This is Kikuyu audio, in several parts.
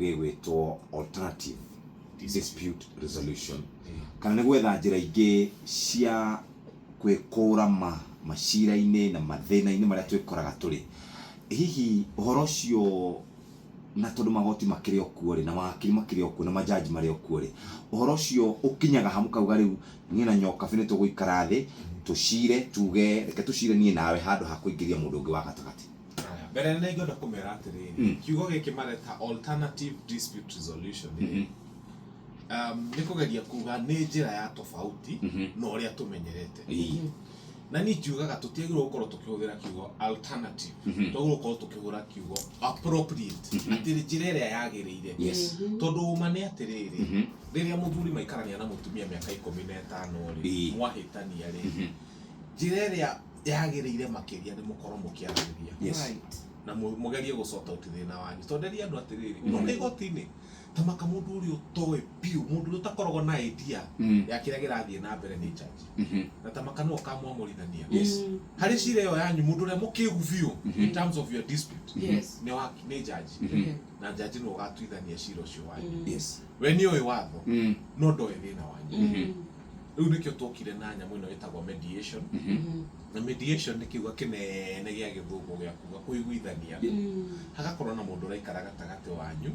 Gĩgwĩtwo alternative dispute resolution, kana nĩ gwetha njĩra ingĩ cia kwĩkũra macira-inĩ na mathĩna-inĩ marĩa twĩkoraga tũrĩ. Hihi ũhoro ũcio, na tondũ magoti makĩrĩ o kuo rĩ, na mawakiri makĩrĩ o kuo, na majaji marĩ o kuo rĩ, ũhoro ũcio ũkinyaga ha mũkauga rĩu niĩ na Nyokabi nĩ tũgũikara thĩ tũcire, tuge reke tũcire niĩ nawe handũ ha kũingĩria mũndũ ũngĩ wa gatagatĩ? Haya, mbere nene ingĩenda kũmera atĩrĩrĩ, kiugo gĩkĩ mareta alternative dispute resolution rĩ, nĩ kũgeria kuga nĩ njĩra ya tofauti na ũrĩa tũmenyerete. Na niĩ njugaga tũtiagĩrĩirwo gũkorwo tũkĩhũthĩra kiugo alternative, twagĩrĩirwo gũkorwo tũkĩhũthĩra kiugo appropriate, atĩ njĩra ĩrĩa yagĩrĩire. Tondũ ũma nĩ atĩrĩrĩ, rĩrĩa mũthuri maikarania na mũtumia mĩaka 15 rĩ, mwahĩtania rĩ, njĩra ĩrĩa yagĩrĩire makĩria nĩ mũkorwo mũkĩaranĩria na mũgerie gũ sort out thĩna wanyu. Tondũ nderia andũ atĩrĩrĩ, ũroka igoti-inĩ ta maka mũndũ ũrĩa ũtoĩ biũ, mũndũ ũrĩa ũtakoragwo na idea ya kĩrĩa kĩrathiĩ na mbere nĩ judge, na ta maka nĩwe ũkamwamũrithania harĩ cira ĩyo yanyu. Mũndũ ũrĩa mũkĩgu biũ in terms of your dispute nĩ judge, na judge nĩwe ũgatuithania cira ũcio wanyu. We nĩ ũĩ watho, no ndoĩ thĩna wanyu. Rĩu nĩkĩo twokire na nyamũ ĩno ĩtagwo mediation. Na mediation nĩ kiugo kĩnene gĩa Gĩthũngũ gĩa kuga kũiguithania. Hagakorwo na mũndũ ũraikara gatagatĩ wanyu,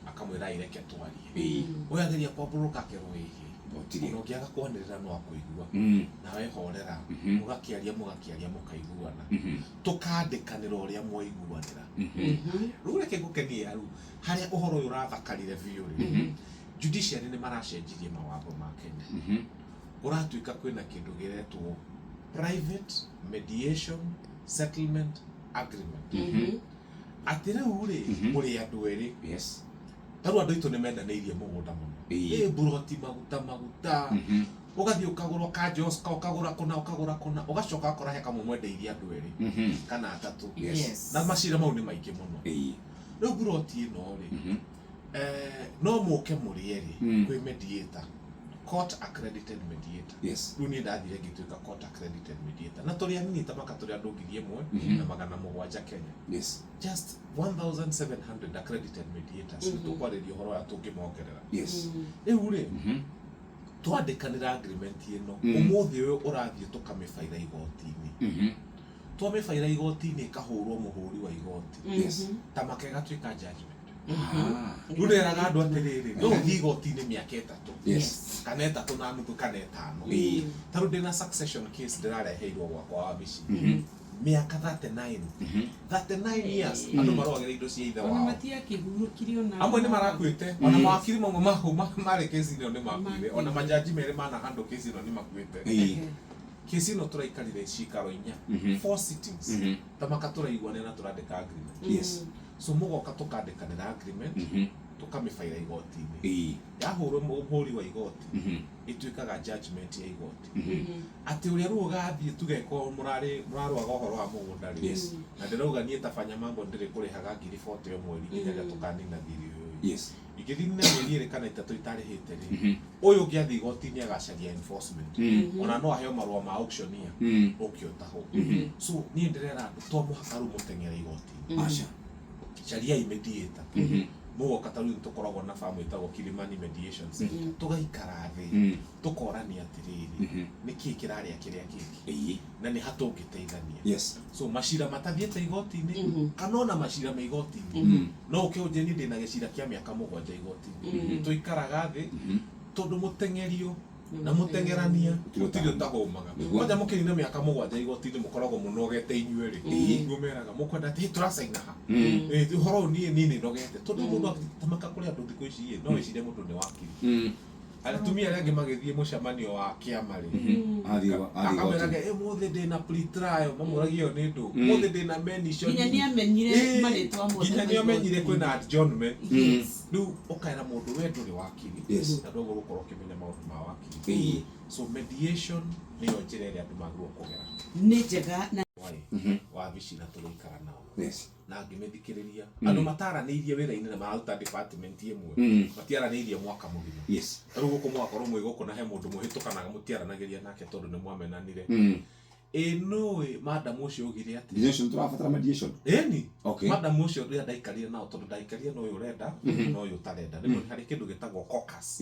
akamwĩra, "Ireke twarie." Ũyũ ageria kwambũrũka akerwo, "Ĩhĩ." Gũtirĩ. Ona ũngĩaga kwanĩrĩra no akũigua. Nawe horera. Mũgakĩaria, mũgakĩaria, mũkaiguana, tũkandĩkanĩra ũrĩa mwaiguanĩra. Rĩu reke ngũkenie rĩu harĩa ũhoro ũyũ ũrathakarire biũ rĩ, judiciary nĩ maracenjirie mawatho ma Kenya. Kũratuĩka kwĩna kĩndũ gĩretwo private mediation settlement agreement, atĩ rĩu rĩ, mũrĩ andũ erĩ. Tarĩu andũ aitũ nĩ mendanĩirie mũgũnda mũno. Ĩ mburoti maguta maguta, ũgathiĩ ũkagũra ũkanja, ũkagũra kũna, ũkagũra kũna, ũgacoka ũgakora he kamwe mwendeirie andũ erĩ kana atatũ. Na macira mau nĩ maingĩ mũno. Rĩu mburoti ĩno rĩ, no mũke mũrĩ erĩ kwĩ mediator, court accredited mediator. Rĩu niĩ ndathire ngĩtuĩka court accredited mediator, na tũrĩ anini ta maka, tũrĩ andũ 1700 Kenya. Just 1700 accredited mediators. Nĩ tũkwarĩria ũhoro ũrĩa tũngĩmongerera. Rĩu rĩ, twandĩkanĩra agreement ĩno, ũmũthĩ ũyũ ũrathiĩ tũkamĩbaira igoti-inĩ. Twamĩbaira igoti-inĩ, ĩkahũrwo mũhũri wa igoti, ta maka ĩgatuĩka judgment. Rĩu ndĩraga andũ atĩrĩrĩ, no ũthiĩ igoti-inĩ mĩaka 3 kana 3.5 kana 5. Ta rĩu ndĩna succession case ndĩrareheirwo gwakwa wabici, mĩaka 39, 39 years andũ marũagĩra indo cia ithe Ona wao. Matiakĩhurũkire ona. Amwe nĩ marakuĩte, ona mawakiri mamwe marĩ kesi ĩno nĩ makuire, ona majaji merĩ mana handle kesi ĩno nĩ makuĩte. Kesi ĩno tũraikarire cikaro inya, four sittings, ta maka tũraiguanĩra na tũrandĩka agreement. So mũgoka tũkandĩkanĩra agreement, tũkamĩbaira igoti-inĩ. Yahũrwo mũhũri wa igoti, ĩtuĩkaga judgment ya igoti, atĩ ũrĩa rĩu ũgathiĩ tuge ko mũrarĩ mũrarũaga ũhoro wa mũgũnda rĩ, na ndĩrauga niĩ tabanya mambo ndĩrĩ kũrĩhaga ngiri 40 o mweri nginya rĩrĩa tũkanina thirĩ ũyũ. Ingĩthiĩ nine mĩeri 2 kana 3 itarĩhĩte rĩ, ũyũ ũngĩ athiĩ igoti-inĩ agacaria enforcement, ona no aheo marũa ma auctioneer ũke ũtahwo. So niĩ ndĩrera andũ to mũhaka rĩu mũteng'ere igoti-inĩ. Aca. Cariai mediator. Mũgoka, ta rĩu tũkoragwo na famu ĩtagwo Kilimani Mediation Center, tũgaikara thĩ, tũkorania atĩrĩrĩ, nĩkĩ kĩrarĩa kĩrĩa kĩngĩ na nĩ ha tũngĩteithania. So macira matathiĩte igoti-inĩ kana ona macira me igoti-inĩ, no ũke ũnjĩre niĩ ndĩna gĩcira kĩa mĩaka 7 igoti-inĩ, tũikaraga thĩ, tondũ mũteng'erio na mũteng'erania gũtirĩ ũtahũmaga. Kwanja mũkĩnina mĩaka 7 igoti-inĩ, mũkoragwo mũnogete inyuerĩ. Nĩguo meraga mũkwenda atĩ, "Hey, tũracaina ha?" Ũhoro ũyũ niĩ nĩ nogete, tondũ mũndũ tamaka kũrĩ andũ thikũ ici ĩ, no wĩcirie mũndũ nĩ wakiri. Atumia arĩa angĩ magĩthiĩ mũcemanio wa kĩama rĩ, Athiĩ akameraga, igoti. "Ĩ, mũthĩ ndĩna pre-trial," mamũragia ĩyo nĩ ndũ, "Mũthĩ ndĩna mention." Nginya nĩ amenyire marĩtwa mothe Nginya ma nĩ amenyire igoti. kwĩna adjournment. Rĩu ũkaĩra mũndũ, we ndũrĩ wakiri na ndwagĩrĩirwo gũkorwo ũkĩmenya maũndũ ma wakiri. So mediation nĩyo njĩra ĩrĩa andũ magĩrĩirwo kũgera. Nĩ njega na Why? Wabici na tũgĩikara nao na ngĩmĩthikĩrĩria, andũ mataranĩirie wĩra-inĩ na mararuta department ĩmwe, matiaranĩirie mwaka mũgima. Rĩu gũkũ mũgakorwo mwĩ gũkũ na he mũndũ mũhĩtũkanaga mũtiaranagĩria nake tondũ nĩ mwamenanire. Ĩ nũĩ madam ũcio augire atĩ Nginya ũcio nĩtũrabatara mediation. Ĩni. Okay. Madam ũcio rĩrĩa ndaikarire nao, tondũ ndaikarire na ũyũ ũrenda na ũyũ ũtarenda, rĩmwe harĩ kĩndũ gĩtagwo caucus.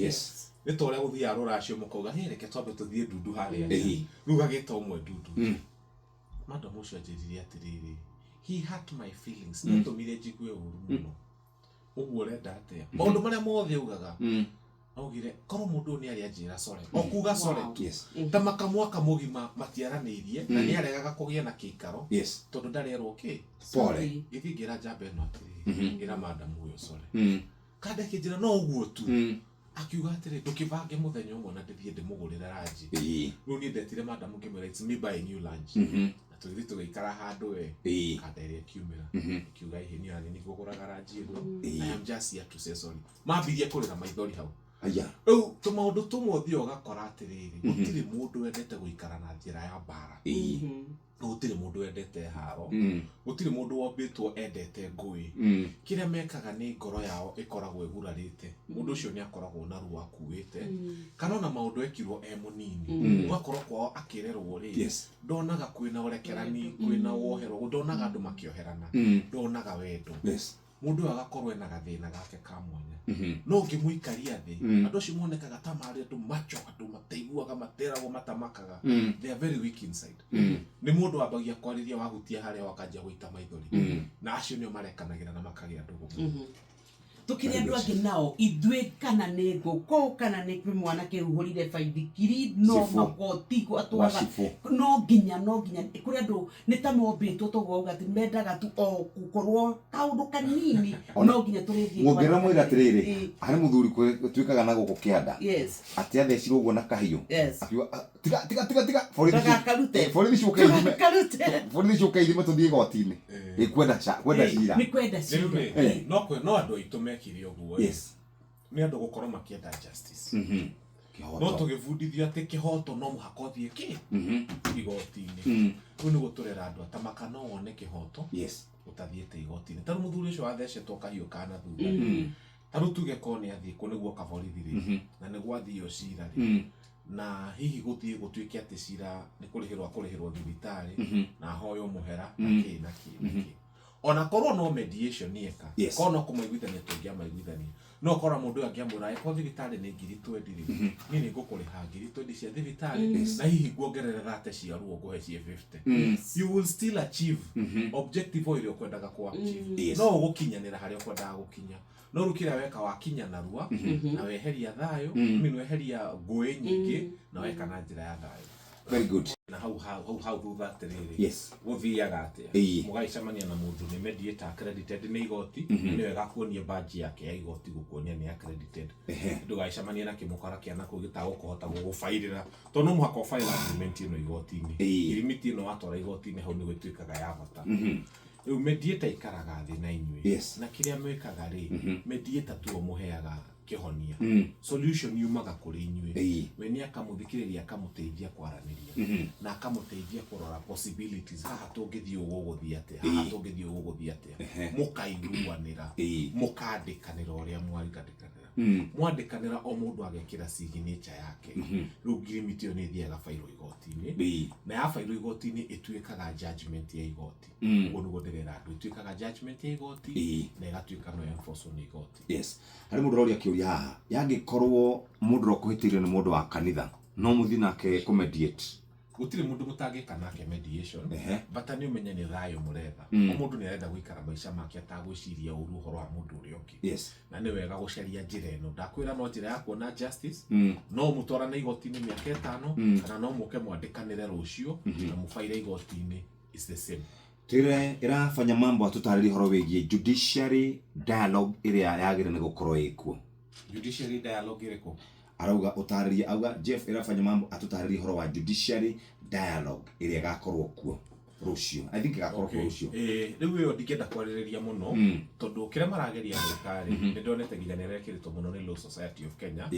Nĩ ta ũrĩa gũthiaga rũracio mũkauga, "Hey, reke twambe tũthiĩ ndundu harĩa nja." Rĩu gagĩta ũmwe ndundu. Madam ũcio anjĩrire atĩrĩrĩ, he hurt my feelings, nĩ atũmire njigue ũru mũno. Ũguo ũrenda atĩa? Maũndũ marĩa mothe augaga, augire korwo mũndũ ũyũ nĩ arĩ anjĩra sorry, o kuga sorry tu. Ta maka mwaka mũgima matiaranĩirie na nĩ aregaga kũgĩa na kĩikaro tondũ ndarerwo kĩ. Pole. Ngĩthiĩ ngĩra njamba ĩno atĩrĩrĩ, ĩra madam ũyũ sorry. Kanda kĩnjĩra no ũguo tu. Akiuga atĩrĩ, ndũkĩbange mũthenya ũmwe na ndĩthiĩ ndĩmũgũrĩre lunch. Rĩu niĩ ndetire madam ngĩmwĩra, "It's me buying you lunch." Na tũgĩthiĩ tũgĩikara handũ we. Kanda ĩrĩa ĩkiumĩra ĩkiuga, "Ĩhĩ, niĩ ona nĩ ngũgũraga lunch ĩno. I am just here to say sorry." Mambirie kũrĩra maithori hau. Aya. Rĩu tũmaũndũ tũmwe ũthiaga ũgakora atĩrĩrĩ, gũtirĩ mũndũ wendete gũikara na njĩra ya mbara, na gũtirĩ mũndũ wendete haro, gũtirĩ mũndũ wombĩtwo endete ngũĩ. Kĩrĩa mekaga nĩ ngoro yao ĩkoragwo ĩgurarĩte. Mũndũ ũcio nĩ akoragwo na ruo akuĩte, kana ona maũndũ ekirwo e mũnini, ũgakorwo kwao akĩrerwo rĩ, ndonaga kwĩna ũrekerani, kwĩna woherwo, ndonaga andũ makĩoherana, ndonaga wendo. Mũndũ ũyũ agakorwo ena gathĩna gake ka mwanya, no ũngĩmũikaria thĩ, andũ acio monekaga ta marĩ andũ macho, andũ mataiguaga, materagwo, matamakaga. They are very weak inside. Nĩ mũndũ wambagia kwarĩria, wahutia harĩa wakanjia gũita maithori, na acio nĩo marekanagĩra na makagĩa ndũgũ. Tukĩrĩ andũ angĩ nao ithuĩ, kana nĩ ngũkũ kana nĩ kwĩ mwana kĩhuhũrire baithikiri, no Cibũ. magoti atwara. Wacibũ. No nginya kũrĩ andũ nĩ ta mombĩtwo toguo auga atĩ mendaga tu o gũkorwo kaũndũ kanini, no nginya tũrĩthiĩ. Muongerera mwĩra atĩrĩrĩ, harĩ mũthuri twĩkaga na gũkũ kĩanda, atĩ athecirwo ũguo na kahiũ, akiuga, "Ah, tiga tiga tiga tiga, borithi Ndagakarute. Borithi ciũke ithime." Ndagakarute. Borithi ciũke ithime tũthiĩ igoti-inĩ. Kwenda kwenda cira. Nĩ kwenda Rĩu cira. rĩ, no andũ aitũ mekire ũguo ĩ, nĩ andũ gũkorwo makĩenda justice, no Kĩhoto. tũgĩbundithio atĩ kĩhoto no mũhaka ũthiĩ kĩ igoti-inĩ. Rĩu nĩguo tũrera andũ atamaka no wone kĩhoto ũtathiĩte igoti-inĩ. Tarĩu mũthuri ũcio wathecetwo kahiũ kana thutha, tarĩu tuge korwo nĩ athiĩ kũ nĩguo kaborithi rĩ, na nĩguo athio cira rĩ, na hihi gũthiĩ gũtuĩke atĩ cira nĩ kũrĩhĩrwo akũrĩhĩrwo thibitarĩ, na ahoywo mũhera na kĩ na kĩ na kĩ, ona korwo no mediation eka, korwo no kũmaiguithania tũngĩamaiguithania, no korwo mũndũ ũyũ angĩamwĩra, "Angĩkorwo thibitarĩ nĩ 20,000 rĩ, niĩ nĩ ngũkũrĩha 20,000 cia thibitarĩ, na hihi nguongerere 30 cia ruo, ngũhe cie 50," you will still achieve objective o ĩrĩa ũkwendaga kũ achieve. No ũgũkinyanĩra harĩa ũkwendaga gũkinya, no rĩu kĩrĩa weka wakinya narua na weheria thayũ, I mean, weheria ngũĩ nyingĩ na weka na njĩra ya thayũ. Very good. Na hau thutha atĩrĩrĩ, gũthiaga atĩa? Mũgagĩcemania na mũndũ nĩ mediator accredited nĩ igoti. Nĩ wega kuonia badge yake ya igoti gũkuonia nĩ accredited. Ndũgagĩcemanie na kĩmũkora kĩa nakũu gĩtagũkũhota gũgũbairĩra, tondũ no mũhaka ũbaĩra agreement ĩno igoti-inĩ. Irimiti ĩno watwara igoti-inĩ, hau nĩguo ĩtuĩkaga ya bata. Rĩu mediator ikaraga thĩ na inyuĩ, na kĩrĩa mwĩkaga rĩ, mediator tuo mũheaga kĩhonia. Solution yumaga kũrĩ inyuĩ. We nĩ akamũthikĩrĩria, akamũteithia kwaranĩria, na akamũteithia kũrora possibilities, haha tũngĩthiĩ ũũ gũgũthiĩ atĩa, haha tũngĩthiĩ ũũ gũgũthiĩ atĩa. Mũkaiguanĩra, mũkandĩkanĩra ũrĩa mwandĩkanĩra. Mwandĩkanĩra, o mũndũ agekĩra signature yake. Rĩu ngirimiti ĩyo nĩ ĩthiaga bairwo igoti-inĩ, na ya bairwo igoti-inĩ ĩtuĩkaga judgment ya igoti. Ũguo nĩguo ndĩrera andũ, ĩtuĩkaga judgment ya igoti, na ĩgatuĩka no enforce nĩ igoti. Yes, harĩ mũndũ ũroria kĩũria haha, yangĩkorwo mũndũ ũrĩa ũkũhĩtĩirio nĩ mũndũ wa kanitha, no mũthiĩ nake kũmediate? Gũtirĩ mũndũ mũtangĩka nake mediation. Bata nĩ ũmenye nĩ thayũ mũretha. O mũndũ nĩ arenda gũikara maica make atagwĩciria ũru ũhoro wa mũndũ ũrĩa ũngĩ, na nĩ wega gũcaria njĩra ĩno. Ndakwĩra no njĩra ya kuona justice. No mũtwarane igoti-inĩ mĩaka 5, kana no mũke mwandĩkanĩre rũciũ na mũbaire igoti-inĩ, is the same. Twĩre ĩrabanya mambo, atũtarĩrie ũhoro wĩgiĩ judiciary dialogue ĩrĩa yagĩrĩire nĩ gũkorwo ĩkuo. Judiciary dialogue ĩrĩkũ? Arauga ũtarĩrie, auga Jeff ĩrabanya mambo atũtarĩrie ũhoro wa judiciary dialogue ĩrĩa ĩgakorwo kuo. Rũciũ, I think ĩgakorwo kuo rũciũ. Ĩĩ, rĩu ĩyo ndingĩenda kwarĩrĩria mũno tondũ kĩrĩa marageria gwĩka rĩ, nĩ ndonete nginya nĩ ĩrekĩrĩtwo mũno nĩ Law Society of Kenya.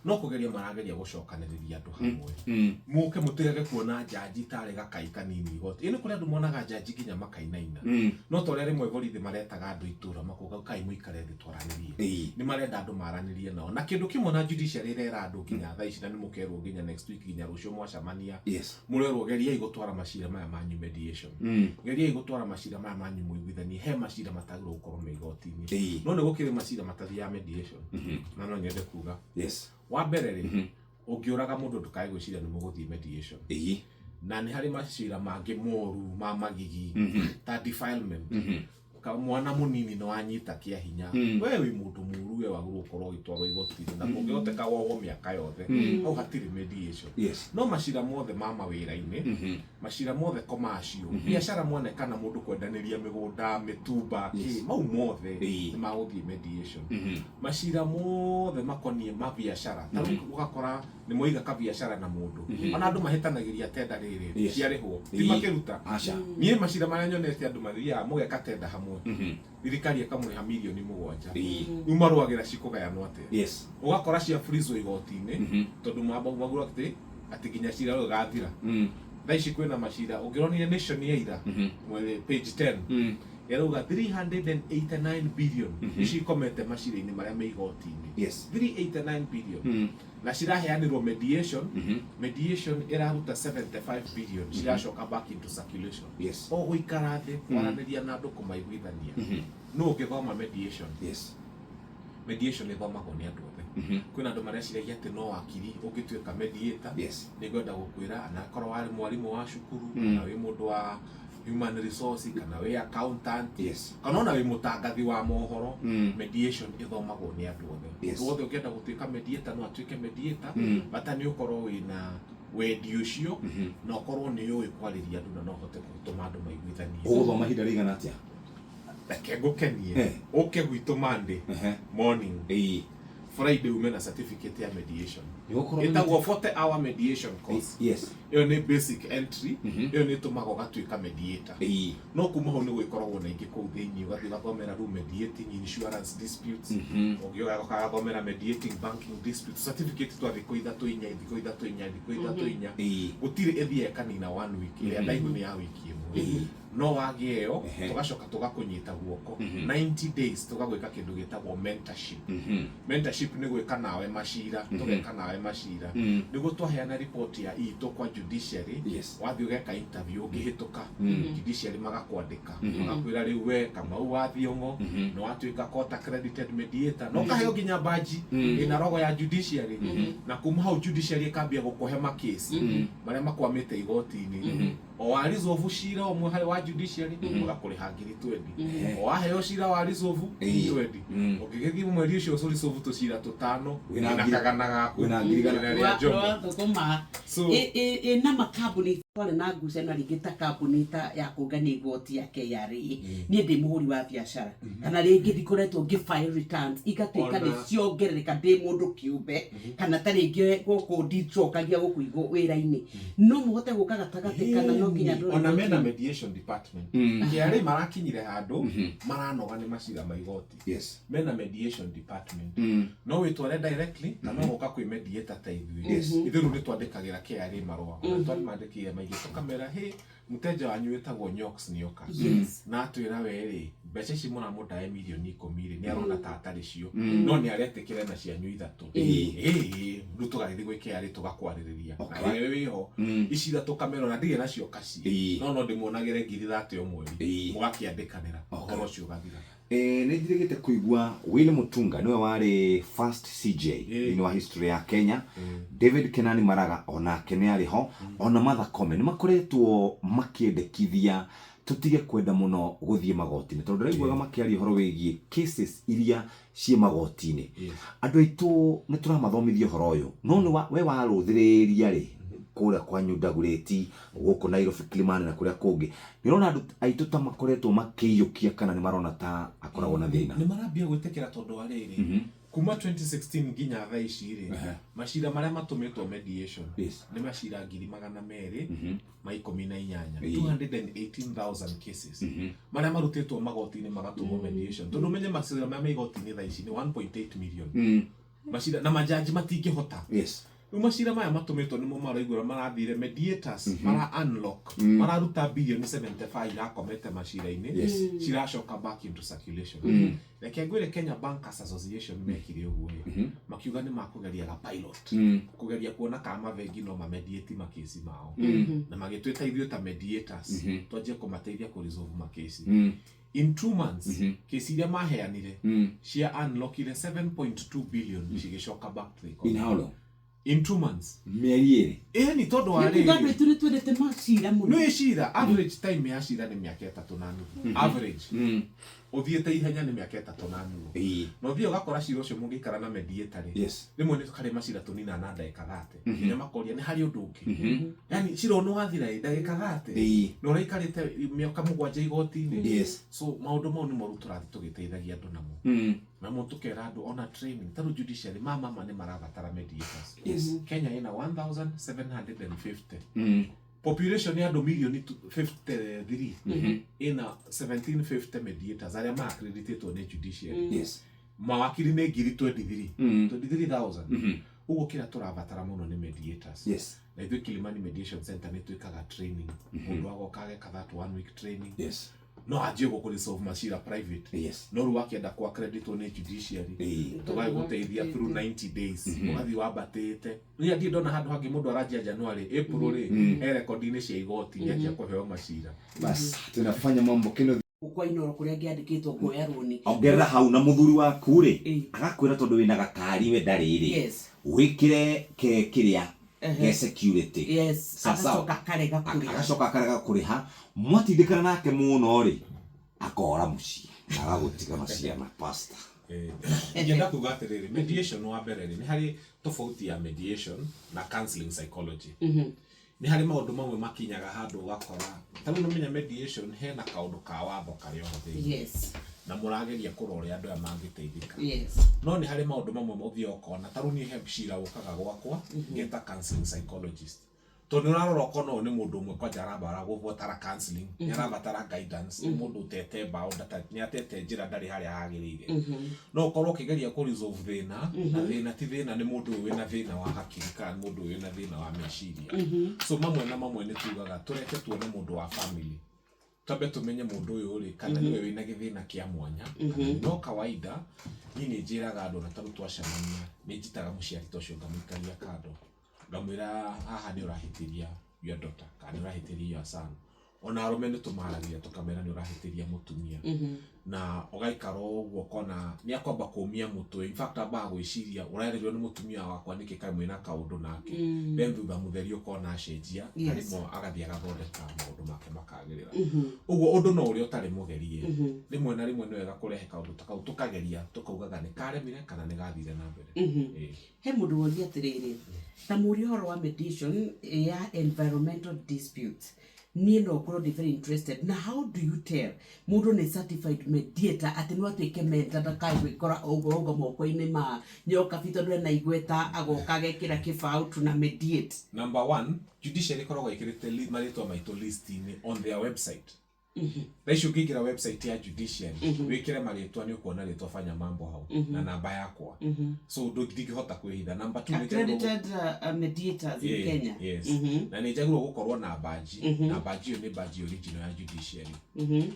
No kũgeria marageria gũcokanĩrĩria andũ hamwe, mũke mũtigage kuona njanji tarĩ gakai kanini igoti. Ĩ nĩ kũrĩ andũ monaga njanji nginya makainaina. No ta ũrĩa rĩmwe borithi maretaga andũ itũra makoga, "Kai mũikare thĩ twaranĩrie." Nĩ marenda andũ maranĩrie nao, na kĩndũ kĩmwe na judiciary ĩrera andũ nginya thaa ici, na nĩ mũkerwo nginya next week, nginya rũciũ mwacemania, mũrerwo geriai gũtwara macira maya manyu mediation. Geriai gũtwara macira maya manyu mũiguithanie. He macira matagĩrĩirwo gũkorwo me igoti-inĩ. No nĩ gũkĩrĩ macira matathiaga mediation. Na no nyende kuga, wa mbere rĩ, ũngĩũraga mũndũ, ndũkae gwĩciria nĩ mũgũthiĩ mediation. Na nĩ harĩ macira mangĩ moru ma magigi ta defilement. Mwana mũnini nĩ wanyita kĩa hinya, we wĩ mũndũ mũru, we wagĩrĩirwo gũkorwo ũgĩtwarwo igoti-inĩ na kũngĩhoteka wohwo mĩaka yothe. Hau hatirĩ mediation. No macira mothe ma mawĩra-inĩ, macira mothe commercial, biacara mwanekana mũndũ kwendanĩria mĩgũnda, mĩtumba, kĩ, mau mothe nĩ magũthiĩ mediation. Macira mothe makoniĩ mabiacara, ta rĩu ũgakora nĩ mwaiga kabiacara na mũndũ, ona andũ mahĩtanagĩria tenda rĩrĩ ciarĩhwo ti makĩruta. Aca. Niĩ macira marĩa nyonete, andũ mathiaga mũgeka tenda hamwe, thirikari ĩkamũrĩha mirioni 7, rĩu marũagĩra cikũgayanwo atĩa. Ũgakora cia freezwo igoti-inĩ tondũ mabagura atĩ nginya cira ũyũ ũgathira. Thaa ici kwĩna macira ũngĩronire Nation ya ira, mwere page 10, ĩrauga 389 billion ici ikomete macira-inĩ marĩa me igoti-inĩ. 389 billion, na ciraheanĩrwo mediation. Mediation ĩraruta 75 billion, ciracoka back into circulation. O gũikara thĩ kwaranĩria na andũ, kũmaiguithania. No ũngĩthoma mediation, mediation ĩthomagwo nĩ andũ othe. Kwĩna andũ mareciragia atĩ no wakiri ũngĩtuĩka mediator. Nĩ ngwenda gũkwĩra, anakorwo warĩ mwarimũ wa cukuru, kana wĩ mũndũ wa human resource, kana wĩ accountant, kana ona wĩ mũtangathi wa mohoro, mediation ĩthomagwo nĩ andũ othe. Mũndũ wothe ũngĩenda gũtuĩka mediator no atuĩke mediator. Bata nĩ ũkorwo wĩna wendi ũcio na ũkorwo nĩ ũĩ kwarĩria andũ na no ũhote gũtũma andũ maiguithanie. Ũgũthoma ihinda rĩigana atĩa? Reke ngũkenie. Ũke gwitũ Monday morning, Friday ume na certificate ya mediation. Nĩgũkorwo Ĩtagwo 40 hour mediation course. Ĩyo nĩ basic entry. Ĩyo nĩ ĩtũmaga ũgatuĩka mediator. No kuma hau nĩ gwĩkoragwo na ingĩ kũu thĩinĩ, ũgathiĩ ũgathomera rĩu mediating insurance disputes, ũngĩ ũgathomera mediating banking disputes. Certificate twa thikũ 3 4, thikũ 3 4, thikũ 3 4. Gũtirĩ ĩthiĩ ĩkanina one week. Ĩrĩa ndaihu nĩ ya wiki ĩmwe. No wagĩa ĩyo, tũgacoka tũgakũnyita guoko 90 days, tũgagwĩka kĩndũ gĩtagwo mentorship. Mentorship nĩ gwĩka nawe macira, tũgeka nawe macira nĩguo twaheana report ya itũ kwa judiciary. Wathiĩ ũgeka interview, ũngĩhĩtũka, judiciary magakwandĩka, magakwĩra rĩu we Kamau wa Thiong'o nĩ watuĩka court accredited mediator, na ũkaheo nginya baji ĩna rogo ya judiciary. Na kuma hau judiciary ĩkambia gũkũhe makesi marĩa makwamĩte igoti-inĩ. O wa resolve cira ũmwe harĩ wa judiciary, magakũrĩha ngiri 20. O waheo cira wa resolve, 20. Ũngĩgĩthiĩ mweri ũcio ũcio resolve tũcira tũtano, Wĩna wĩna kagana gaku wĩna ngiri 100. Wĩna rĩa Jomo. Thũkũma. So Ĩ na makambuni twarĩ na ngucanio rĩngĩ, ta kambuni ta ya kũngania igoti ya KRA, niĩ ndĩ mũhũri wa biacara, kana rĩngĩ ndikoretwo ngĩ file returns igatuĩka nĩ ciongerereka ndĩ mũndũ kĩũmbe, kana ta rĩngĩ gũkũ ndicokagia gũkũ igũ wĩra-inĩ, no mũhote gũka gatagatĩ kana no nginya ndore Ona mena igoti-inĩ? Mediation department. KRA marakinyire handũ maranoga nĩ macira ma igoti. Mena mediation department. No wĩtware directly na no gũka kwĩ mediator ta ithuĩ. Ithuĩ rĩu nĩ twandĩkagĩra KRA marũa. Ona twamandĩkĩire maingĩ, tũkamera, "Hey, mũteja wanyu wĩtagwo Nyox nĩoka na atwĩra we rĩ, mbeca ici mũramũdae mirioni 10 rĩ, nĩ arona ta atarĩ cio, no nĩ aretĩkĩra na cianyu ithatũ." Ĩĩ, rĩu tũgagĩthiĩ gwĩ KRA tũgakwarĩrĩria. Nawe wĩho ici ithatũ kamera ona ndirĩ nacio kaci, no ndĩmuonagĩre ngiri 30 o mweri. Mũgakĩandĩkanĩra, ũhoro ũcio ũgathira. Nĩ njirĩgĩte kũigua Willy Mutunga nĩwe warĩ first CJ thĩinĩ wa history ya Kenya. David Kenani Maraga onake nĩ arĩ ho, ona Martha Koome. Nĩ makoretwo makĩendekithia tũtige kwenda mũno gũthiĩ magoti-inĩ, tondũ ndĩraiguaga makĩaria ũhoro wĩgiĩ cases iria ciĩ magoti-inĩ. Andũ aitũ nĩ tũramathomithia ũhoro ũyũ, no nĩ we warũthĩrĩria rĩ kũrĩa kwanyu Dagoretti, gũkũ Nairobi Kilimani na kũrĩa kũngĩ, nĩ ũrona andũ aitũ ta makoretwo makĩiyũkia kana nĩ marona ta akoragwo na thĩna? Nĩ marambia gwĩtĩkĩra tondũ wa rĩrĩ, Kuma 2016 nginya thaa ici rĩ, macira marĩa matũmĩtwo mediation nĩ macira 218,000, 218,000 cases marĩa marutĩtwo magoti-inĩ magatũmwo mediation, tondũ ũmenye macira marĩa me igoti-inĩ thaa ici nĩ 1.8 million macira, na majaji matingĩhota. Rĩu macira maya matũmĩtwo nĩmo maraigua marathire mediators, mara unlock, mararuta bilioni 75 irakomete macira-inĩ, ciracoka back into circulation. Reke ngwĩre, Kenya Bankers Association mekire ũguo ĩ, makiuga nĩ makũgeria ga pilot, kũgeria kuona kana mabengi no mamediate makesi mao, na magĩtwĩta ithuĩ ta mediators twanjie kũmateithia kũ resolve makesi. In 2 months, kesi iria maheanire cia unlockire 7.2 billion, cigĩcoka back to the In economy. How long? In 2 months. Mĩeri 2. Ĩni tondũ wa Nĩ kuga andũ rĩrĩ, aitũ nĩ twendete macira mũno. Nĩ cira, average time ya cira nĩ mĩaka 3.5, average. Ũthiĩte ihenya nĩ mĩaka 3.5. Na ũthiĩ ũgakora cira ũcio mũngĩikara na mediator rĩ, rĩmwe nĩ harĩ macira tũnina na ndagĩka 30, nginya makoria nĩ harĩ ũndũ ũngĩ, yani cira ũyũ nĩ wathira ĩ ndagĩka 30, na ũraikarĩte mĩaka 7 igoti-inĩ. So maũndũ mau nĩmo rĩu tũrathiĩ tũgĩteithagia andũ namo, namo tũkera andũ ona training, tarĩu judiciary ma mama nĩ marabatara mediators. Kenya ĩna 1750, population ya andũ milioni 53, ĩna 1750 mediators arĩa ma accreditetwo nĩ judiciary. Mawakiri nĩ ngiri 23, 23,000. Ũguo kĩrĩa tũrabatara mũno nĩ mediators. Na ithuĩ Kilimani Mediation Center nĩ twĩkaga training, mũndũ agoka ageka that one week training, no anjie gũkũ resolve macira private, no rĩu akĩenda ku accreditwo nĩ judiciary, tũgagĩgũteithia through 90 days, ũgathiĩ wambatĩte. Niĩ ndirĩ ndona handũ hangĩ mũndũ aranjia January, April rĩ e rekondi-inĩ cia igoti nĩ anjia kũheo macira. Bas tunafanya mambo kino. Kwa Inoro kũrĩa ngĩandĩkĩtwo kuoya rũni. Ongerera hau na muthuri waku rĩ, agakwĩra tondũ wĩna gakari we ndarĩ rĩ, wĩkĩre ke kĩrĩa ge security. Sawa, sawa. Agacoka akarega kũrĩha. Agacoka akarega kũrĩha, mwatindĩkana nake mũno rĩ, akora mũciĩ na agagũtiga na ciana, pastor. Ingĩenda kuga atĩrĩrĩ, mediation wa mbere rĩ, nĩ harĩ tofauti ya mediation na counseling psychology. Nĩ harĩ maũndũ mamwe makinyaga handũ ũgakora ta rĩu nĩũmenya mediation hena kaũndũ ka watho karĩ oho thĩinĩ, na mũrageria kũrora ũrĩa andũ aya mangĩteithĩka. No nĩ harĩ maũndũ mamwe ũthiaga ũkona, ta rĩu niĩ he cira ũkaga gwakwa ngeta counseling psychologist, tondũ nĩ ũrarora ũkona ũyũ nĩ mũndũ ũmwe kwanja arabara gũbatara counseling, nĩ arabatara guidance, nĩ mũndũ ũtete mbaũ, nĩ atete njĩra, ndarĩ harĩa hagĩrĩire. No ũkorwo ũkĩgeria kũ resolve thĩna, na thĩna ti thĩna, nĩ mũndũ ũyũ wĩna thĩna wa hakiri kana nĩ mũndũ ũyũ wĩna thĩna wa meciria. So mamwe na mamwe nĩ tugaga tũreke tuone mũndũ wa family, twambe tũmenye mũndũ ũyũ rĩ, kana nĩwe wĩna gĩthĩna kĩa mwanya kana nĩ no kawaida. Niĩ nĩ njĩraga andũ, na tarĩu twacemania nĩ njĩtaga mũciari ta ũcio, ngamũikaria kando, ngamwĩra haha nĩ ũrahĩtĩria your daughter kana nĩ ũrahĩtĩria your son. Ona arũme nĩ tũmaragia tũkamera nĩ ũrahĩtĩria mũtumia, na ũgaikara ũguo ũkona nĩ akwamba kũmia mũtwe. In fact, ambaga gwĩciria ũrarĩrio nĩ mũtumia wakwa nĩkĩ, kaĩ mwĩna kaũndũ nake? Then thutha mũtheri ũkona acenjia, na rĩmwe agathiĩ agathondeka maũndũ make makagĩrĩra. Ũguo ũndũ no ũrĩa ũtarĩ mũgerie, rĩmwe na rĩmwe nĩ wega kũrehe kaũndũ ta kau, tũkageria, tũkaugaga nĩ karemire kana nĩ gathire na mbere. He mũndũ woria atĩrĩrĩ, ta mũria ũhoro wa mediation ya environmental disputes, niĩ no ngorwo ndĩ very interested, na how do you tell mũndũ nĩ certified mediator, atĩ no atuĩke mentor, ndakae gwĩkora ũguo ũguo moko-inĩ ma nyokabi, tondũ ena igweta, agoka agekĩra kĩbaũ tuna mediate? Number one, judiciary ĩkoragwo ĩkĩrĩte marĩtwa maitũ list-inĩ on their website. Thaa ici ũngĩingĩra website ya judiciary, wĩkĩre marĩtwa, nĩ ũkuona rĩtwa Fanya Mambo hau na namba yakwa, so ndingĩhota kwĩhitha. Number two, nĩ njagĩrĩirwo Accredited mediators in Kenya. Yes. Na nĩ njagĩrĩirwo gũkorwo na baji, na baji ĩyo nĩ baji original ya judiciary.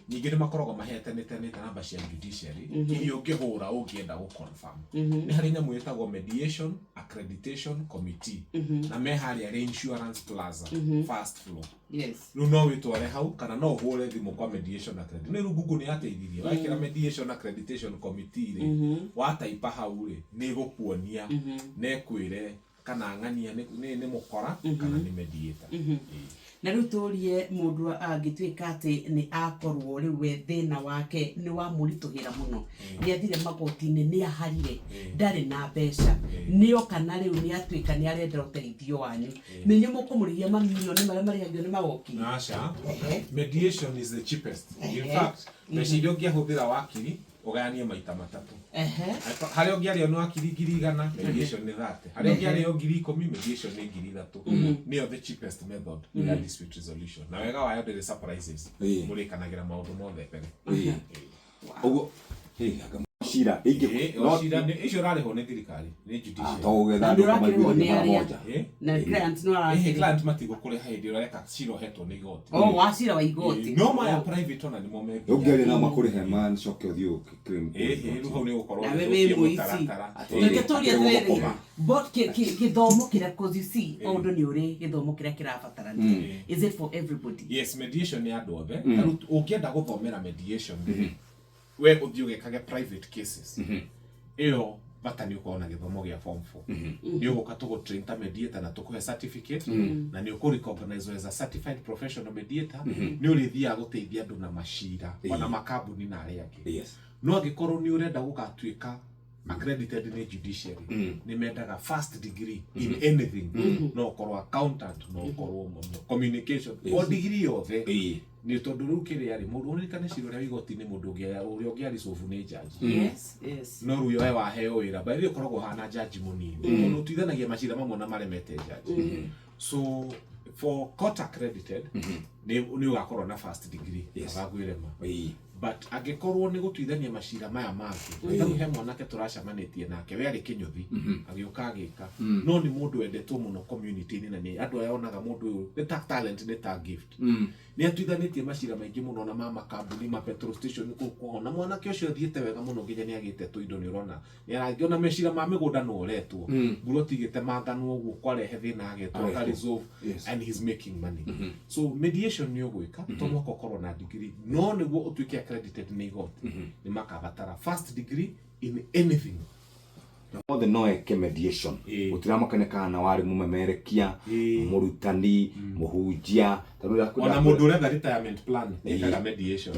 Ningĩ nĩ makoragwo mahetanĩte namba cia judiciary iria ũngĩhũra ũngĩenda gũ confirm. Nĩ harĩ nyamũ ĩtagwo Mediation Accreditation Committee, na me harĩa Reinsurance Plaza, first floor. Rĩu no wĩtware hau kana no ũhũre thimũ kwa mediation accreditation. Nĩ rĩu Google nĩ yateithirie, wekĩra Mediation Accreditation Committee rĩ, wataipa hau rĩ, nĩ ĩgũkuonia na ĩkwĩre kana ng'ania nĩ mũkora kana nĩ mediator. Ĩĩ. Na rĩu tũrie, mũndũ angĩtuĩka atĩ nĩ akorwo rĩu we thĩna wake nĩ wamũritũhĩra mũno, nĩ athire magoti-inĩ, nĩ aharire, ndarĩ na mbeca, nĩoka na rĩu nĩ atuĩka nĩ arenda ũteithio wanyu, nĩ inyuĩ mũkũmũrĩhia mamirioni marĩa marĩhagio nĩ magoki? Aca. Mediation is the cheapest. In fact, mbeca iria ũngĩahũthĩra wakiri Ũgayanie maita matatũ. Ehe. Harĩa ũngĩarĩo nĩ wa 100,000, mediation nĩ 30. Harĩa ũngĩarĩo 10,000, mediation nĩ 3,000. Nĩyo the cheapest method ya dispute resolution, na wega wayo ndĩrĩ surprises. Mũrĩkanagĩra maũndũ mothe mbere. Ũguo hĩ anga cira ingĩ. O cira icio ũrarĩhwo nĩ thirikari, nĩ judiciary. To gũgetha Na andũ ndũrakĩrĩhwo kamaiguithanie nĩ mara arĩa. moja. Na client no arakĩrĩhwo. Client matigũkũrĩha hĩndĩ ĩrĩa ũreka cira ũhetwo nĩ igoti. Oh, wa cira wa igoti. No maya private ona nĩmo me mbia. Ũngĩaria na makũrĩhe macoke ũthiĩ ũkĩclaim. Rĩu hau nĩ ũgũkorwo Nawe ũgĩthũkia wĩ mũici. mũtaratara. Reke tũrie Atĩ atĩrĩrĩ, gũkoma. but gĩthomo kĩrĩa, 'cause you see, o ũndũ nĩ ũrĩ gĩthomo kĩrĩa kĩrabatarania, is it for everybody? Yes, mediation nĩ andũ othe. Ta rĩu ũngĩenda gũthomera mediation, we ũthiĩ ũgekage private cases, ĩyo bata nĩ ũkorwo na gĩthomo gĩa form 4. Nĩ ũgũka tũgũ-train ta mediator na tũkũhe certificate, na nĩ ũkũ recognize as a certified professional mediator. Nĩ ũrĩthiaga gũteithia andũ na macira, ona makambuni na arĩa angĩ. No angĩkorwo nĩ ũrenda gũgatuĩka accredited nĩ judiciary, nĩ mendaga first degree in anything. No ũkorwo accountant, no ũkorwo communication, o degree yothe. Nĩ tondũ rĩu kĩrĩa rĩ, mũndũ ũririkane cira ũrĩa wĩ igoti-inĩ, mũndũ ũngĩ ũrĩa ũngĩ aricobu nĩ jaji. No rĩu we waheo wĩra, by the way, ũkoragwo ũhana jaji mũnini, tondũ ũtuithanagia macira mamwe na maremete jaji. So for court accredited nĩ ũgakorwo na first degree. Agagwĩrema. But angĩkorwo nĩ gũtuithania macira maya mangĩ, ta rĩu he mwanake tũracemanĩtie nake, we arĩ kĩnyũthi, agĩũka agĩka, no nĩ mũndũ wendetwo mũno community-inĩ, na nĩ andũ arĩa onaga mũndũ ũyũ nĩ ta talent, nĩ ta gift. Nĩ atuithanĩtie macira maingĩ mũno na ma makambuni, ma petrol station kũu kwao, na mwanake ũcio athiĩte wega mũno, nginya nĩ agĩte tũindo. Nĩ ũrona nĩ arangĩona mecira ma mĩgũnda no ũretwo mburoti igĩtemanganwo ũguo, kwarehe thĩna, agetwo Agetwo. aka resolve. And he's making money. So mediation nĩ ũgwĩka to mũhaka ũkorwo na degree, no nĩguo ũtuĩke accredited nĩ igoti, nĩ makabatara first degree in anything. Othe no eke mediation? Gũtiramakania kana warĩ mũmemerekia, mũrutani, mũhunjia, tondũ Ona mũndũ ũretha retirement plan nĩekaga mediation.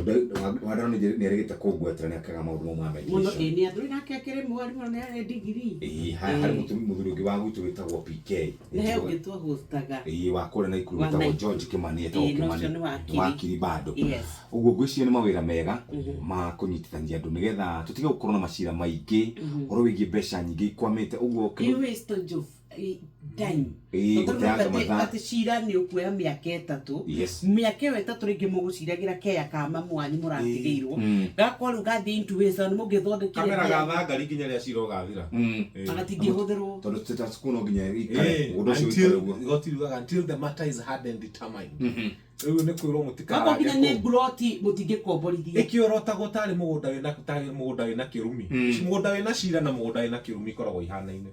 Wandaro nĩ erĩgĩte kũngwetera nĩ akaga maũndũ mau ma Mũno. mediation. Ĩ nĩ andũ nake akĩrĩ mwarimũ na nĩ arĩ degree. Ĩĩ, harĩ mũthuri ũngĩ wa gwitũ wĩtagwo PK. Na he ũngĩ twahostaga. Ĩĩ, wa kũrĩa Naikuru Wa wĩtagwo Naikuru. George Kimani, etagwo Ĩĩ, na Kimani. ũcio nĩ wakiri. Wakiri bado. Ũguo ngwĩciria nĩ mawĩra mega ma kũnyitithania andũ nĩgetha tũtige gũkorwo na macira maingĩ ũhoro wĩgiĩ mbeca nyingĩ ikwamĩte ũguo. Ĩ wastage of time. Ĩĩ, Tondũ gũteanga atĩ mathaa. atĩ cira nĩ ũkuoya mĩaka 3. Mĩaka ĩyo 3 rĩngĩ mũgũciragĩra keya ka mamu wanyu mũratigĩirwo, gakwa rĩu gathiĩ into waste, na nĩ mũngĩthondekire Kamera mbia. gathangari nginya rĩa cira ũgathira. Na gatingĩhũthĩrwo. Tondũ status quo no nginya ĩikare, mũgũnda ũcio Until ũikare ũguo. igoti riugaga until the matter is heard and determined. Rĩu nĩ kwĩrwo Gakwa mũtikarange nginya nĩ kũu. mburoti mũtingĩkomborithia. Ĩkĩorotagwo tarĩ mũgũnda wĩna, tarĩ mũgũnda wĩna kĩrumi. Mũgũnda wĩna cira na mũgũnda wĩna kĩrumi ikoragwo ihanaine,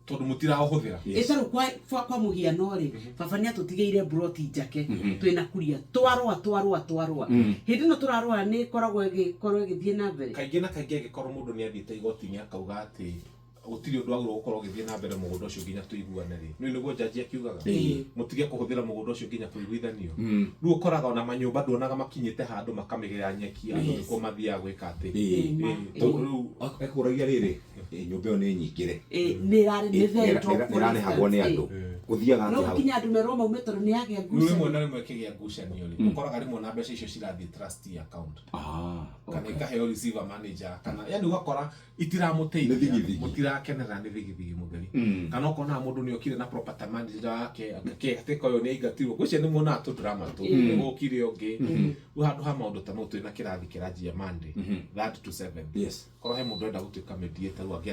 tondũ mũtiraũhũthĩra. Ĩtarũ kwa mũhiano rĩ, baba nĩ atũtigĩire mburoti njake twĩna kuria, twarũa twarũa twarũa, hĩndĩ ĩno tũrarũa nĩ ĩkoragwo ĩgĩkorwo ĩgĩthiĩ na mbere. Kaingĩ na kaingĩ angĩkorwo mũndũ nĩ athiĩte igoti-inĩ akauga atĩ gũtirĩ ũndũ wagĩrĩirwo gũkorwo ũgĩthiĩ na mbere mũgũnda ũcio nginya tũiguane rĩ, nĩ nĩguo jaji akiugaga mũtige kũhũthĩra mũgũnda ũcio nginya kũiguithanio. Rĩu ũkoraga ona manyũmba nduonaga makinyĩte handũ makamĩgĩra nyeki, andũ nĩkuo mathiaga gwĩka atĩ. Tondũ rĩu Ekũragia rĩrĩ, nyũmba ĩyo nĩ nyingĩre. Nĩ ĩrarĩ nĩ rental, for Nĩrarĩhagwo nĩ instance, andũ, gũthiaga no atĩa hau? nginya andũ merwo maume tondũ nĩ yagĩa Rĩu rĩmwe ngucanio. na rĩmwe ĩkĩgĩa ngucanio rĩ, ũkoraga rĩmwe na mbeca icio cirathiĩ trustee account, kana ikaheo receiver manager, kana yani ũgakora Nĩ itiramũteithia. thigithigi. Mũtirakenera, nĩ thigithigi mũtheri. Kana ũkona mũndũ nĩ okire na property manager wake, akĩatĩka ũyũ nĩ aingatirwo, ngwĩciria nĩ muonaga tũ drama tũ, nĩ gũkire ũngĩ. Rĩu handũ ha maũndũ ta mau, twĩna kĩrathi kĩranjia Monday 3rd to 7. Korwo he mũndũ ũrenda gũtuĩka mediator, rĩu angĩ